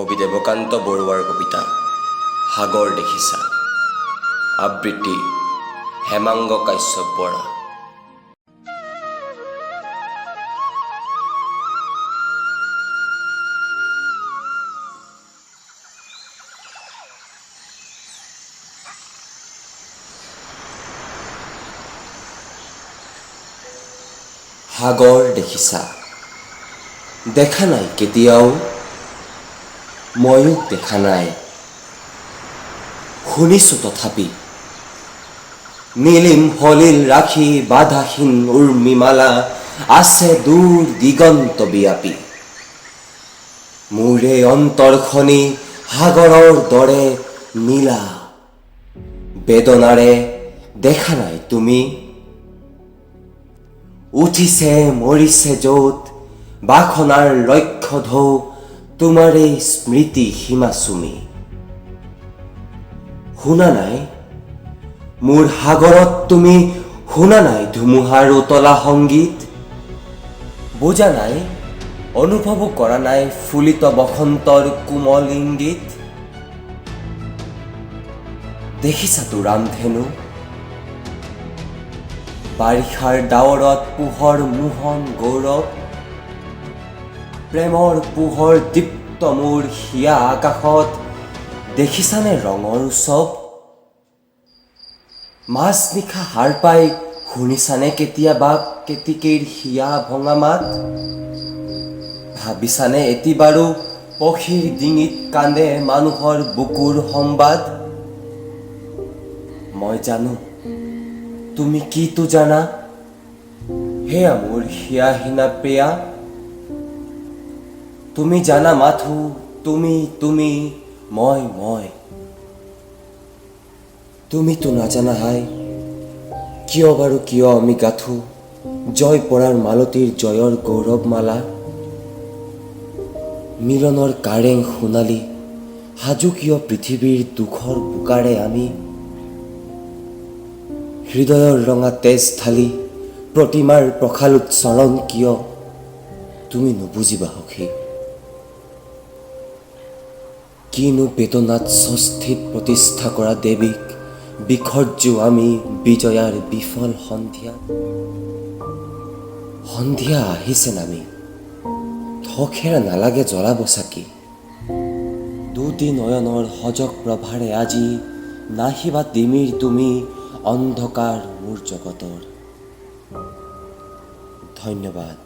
কবি দেৱকান্ত বৰুৱাৰ কবিতা সাগৰ দেখিছা। আবৃত্তি হেমাংগ কাশ্যপ বৰা। সাগৰ দেখিছা, দেখা নাই কেতিয়াও, ময়ো দেখা নাই, শুনিছো তথাপি। নীলিম সলিল ৰাখি বাধাহীন উৰ্মিমালা আছে দূৰ দিগন্ত বিয়াপি। মোৰে অন্তৰখনি সাগৰৰ দৰে নীলা বেদনাৰে দেখা নাই তুমি। উঠিছে মৰিছে য'ত বাসনাৰ লক্ষ্য ঢৌ, তোমাৰেই স্মৃতি সীমা চুমি। শুনা নাই মোৰ সাগৰত তুমি, শুনা নাই ধুমুহাৰ উতলা সংগীত। বুজা নাই, অনুভৱো কৰা নাই ফুলিত বসন্তৰ কোমল ইংগিত। দেখিছাতো ৰামধেনু, বাৰিষাৰ ডাৱৰত পোহৰ মোহন গৌৰৱ, প্ৰেমৰ পোহৰ দীপ্ত মোৰ হিয়া আকাশত। দেখিছানে ৰঙৰ উৎসৱ? মাজনিশা সাৰ পাই শুনিছানে কেতিয়াবা কেতেকীৰ হিয়া ভঙা মাত? ভাবিছানে এটি বাৰু পক্ষীৰ ডিঙিত কান্দে মানুহৰ বুকুৰ সম্বাদ? মই জানো তুমি কিটো জানা, সেয়া মোৰ হিয়াহীনা প্ৰিয়া। তুমি জানা মাথো তুমি তুমি, মই মই। তুমিতো নাজানা হাই, কিয় বাৰু কিয় আমি গাথো জয় পৰাৰ মালতীৰ জয়ৰ গৌৰৱমালা। মিলনৰ কাৰেং সোণালী সাজু কিয় পৃথিৱীৰ দুখৰ বোকাৰে আমি? হৃদয়ৰ ৰঙা তেজ ঢালি প্ৰতিমাৰ প্ৰখালোৎসৰণ কিয় তুমি নুবুজিবা সখী। কিনো বেদনাত ষষ্ঠীত প্ৰতিষ্ঠা কৰা দেৱীক বিসৰ্জো আমি বিজয়াৰ বিফল সন্ধিয়া। সন্ধিয়া আহিছে নামি, ধখেৰা নালাগে জ্বলাব চাকি। দুটি নয়নৰ সজগ প্ৰভাৰে আজি নাহিবা তিমিৰ তুমি অন্ধকাৰ মোৰ জগতৰ। ধন্যবাদ।